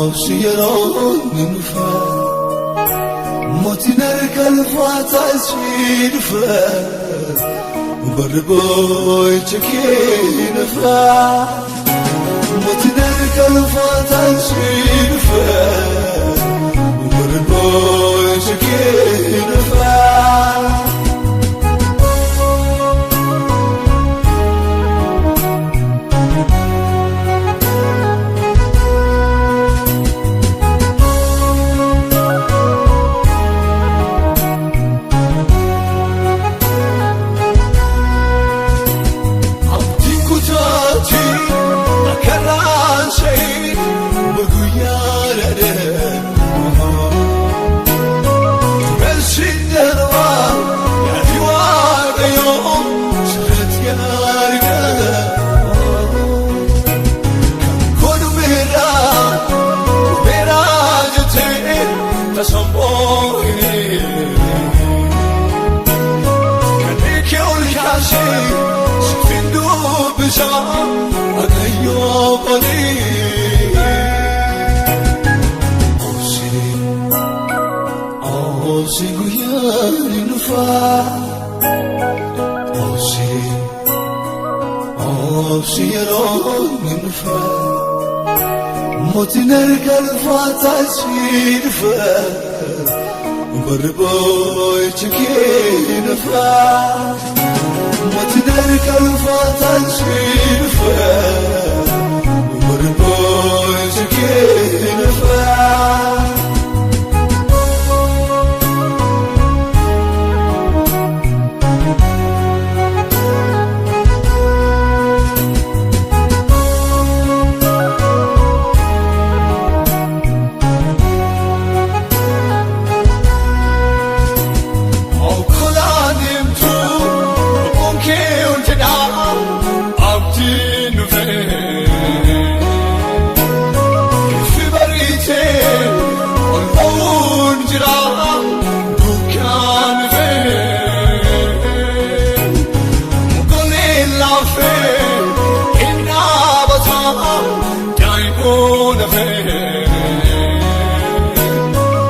Obsi yeroon ni dhufa. Mootiin harka lafaataa si dhufa. Barri boo'icha kee dhufa. Mootiin harka lafaataa si dhufa. Barri boo'icha kee dhufa. Abdiin kutaati akkaraan shee guyyaa dhadhee. Dumeessi darbaa yaadi waaqayyoo sirriitti argaa. Kan godhumeeraa dhumeeraa jettee tasammoo hin. Kan kee ol kaasee siifin dubbisaa Waaqayyoo qorii. Obsi obsi guyyaan ni dhufa. Obsi obsi yeroon ni dhufa. Mootiin harka lafaataa si dhufa. Barri boo'icha kee dhufa. Mootiin harka lafaataa si dhufa. Barri boo'icha kee dhufa. Okkolaa deemtuu lubbuun kee ol jedhaa abdiin dhufee. Ifi bariitee ol ba'uun jira dukkaan dhufee. Mukoleen laafee hin dhaabataa daa'imuu dafee.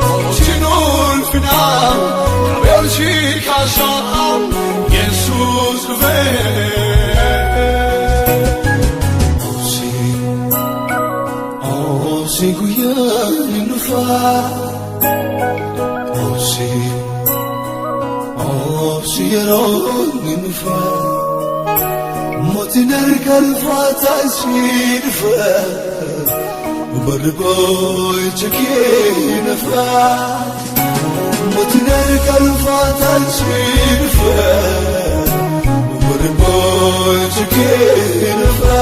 Mootiin ulfinaa qabee ol si kaasaa Yesuus dhufee. Obsi obsi guyyaan ni dhufa. Obsi obsi yeroon ni dhufa. Mootiin harka lafaataa si dhufa. Barri boo'icha kee dhufa. Mootiin harka lafaataa si dhufa. Barri boo'icha kee dhufa.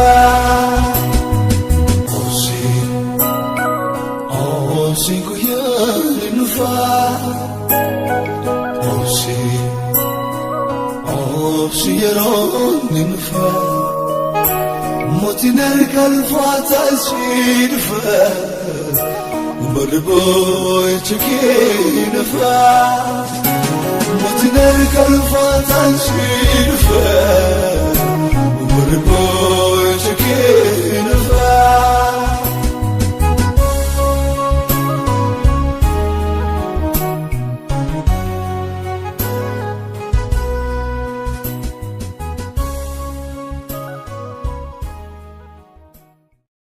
Obsi obsi guyyaan ni dhufa. Obsi obsi yeroon ni dhufa. Mootiin harka lafaataa si dhufa. Barri boo'icha kee dhufa. Mootiin harka lafaataa si dhufa. Barri boo'icha